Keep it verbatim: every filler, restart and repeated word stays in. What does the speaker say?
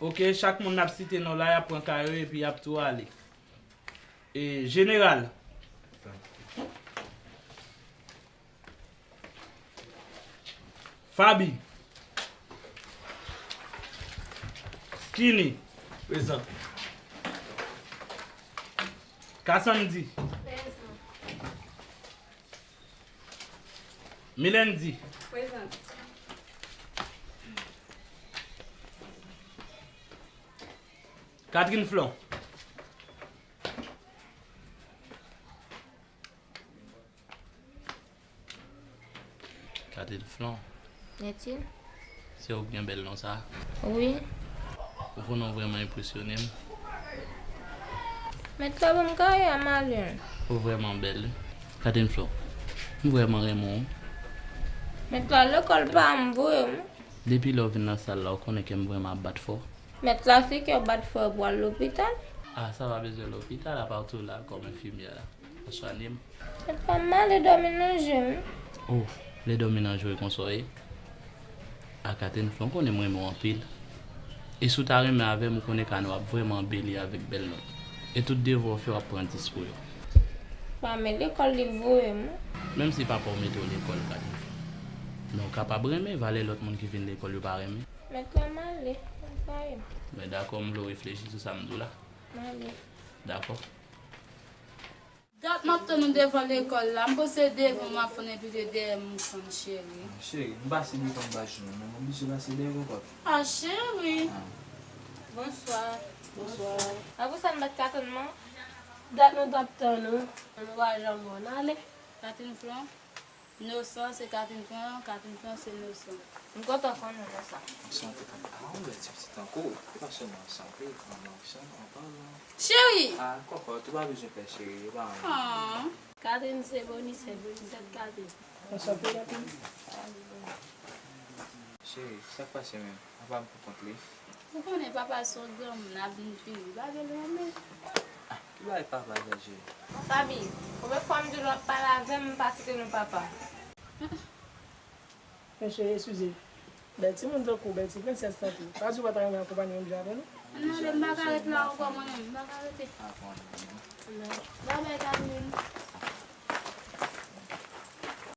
Ok, chak moun n ap site non la, y ap pran kay yo epi y ap tou ale. E, Jeneral. Fabi. Skinny. Prezan. Kasandy. Prezan. Milendy. Prezan. Catherine Flon. Catherine Flon. Netil. Se ou k gen bèl non sa? Wi. Ou konnen w vrèman enpresyone m. Mèt la ban m kay a, Malen. Ou vrèman bèl, wi. Catherine Flon, m vrèman renmen w. Mèt la, lekòl pa m vre, wi. Depi lè w vin nan sal la, ou konnen kè m vrèman ap bat fò. Mèt la, se kè w bat fò pou al lopital. Ah, sa pa bezwen lopital, apa w tou la kòm enfimyè la. Ou swanye m. Mèt pa m ale dòmi nan je m. Oh, lè dòmi nan je w konsa w ye. A Catherine Flon, konnen m renmen w anpil. E si w ta renmen avè m, ou konnen Kano ap vrèman anbeli avèk bèl nòt. E tout devwa w fè, w ap pran dis pou yo. Pa men lekòl li voye m. Menm si papa w mete w lekòl, Catherine Flon. Men w kapab renmen, valè lòt moun ki vin lekòl yo pa renmen. Mèt la, m ale, m pa ye. Men dakò, m vle w reflechi sou sa m di w la. M ale. Dakò. Dat m ap tann ou devan lekòl la. M panse devan w m ap fann epi de dèyè m ou fann, cheri. Cheri, m pase devan m pa jwenn ou, men m oblije pase dèyè w ankò. Ah, cheri. Ah. Bonswa. Bonswa. A pou sa n pa t ka tann mwen? Dat nou t ap tann ou. Nou pa janm wè w, n ale. Catherine Flon. Nosan, se Catherine Flon, Catherine Flon, se Nosan. M kontan konnen Nosan. Nosan te konn pa yon lè ti pitit tankou w. E pa sèlman an sante, an aksyon, an palan. Cheri! A, kòkòt, ou pa bezwen pè cheri, e pa anyen. Ah. Catherine se Bonisèt, Bonisèt Catherine. Anchante, Catherine. Cheri, sa k pase menm? Papa m pou kont li. Ou konnen papa se yon granmoun, ap vin vini, pa gen lè men. Ah, ki bagay papa sa, cheri? Fabi, konbyen fwa m di w lè w ap pale avè m, m pa site non papa? Men cheri, eskize. Bèl timoun tankou w, bèl ti prensès tankou w. Pa di w pa ta renmen akonpanye menm jan avè nou? Non, m pa ka ret la ankò, mwen menm, m pa ka rete. Ah, bon, bon. Babay, Catherine.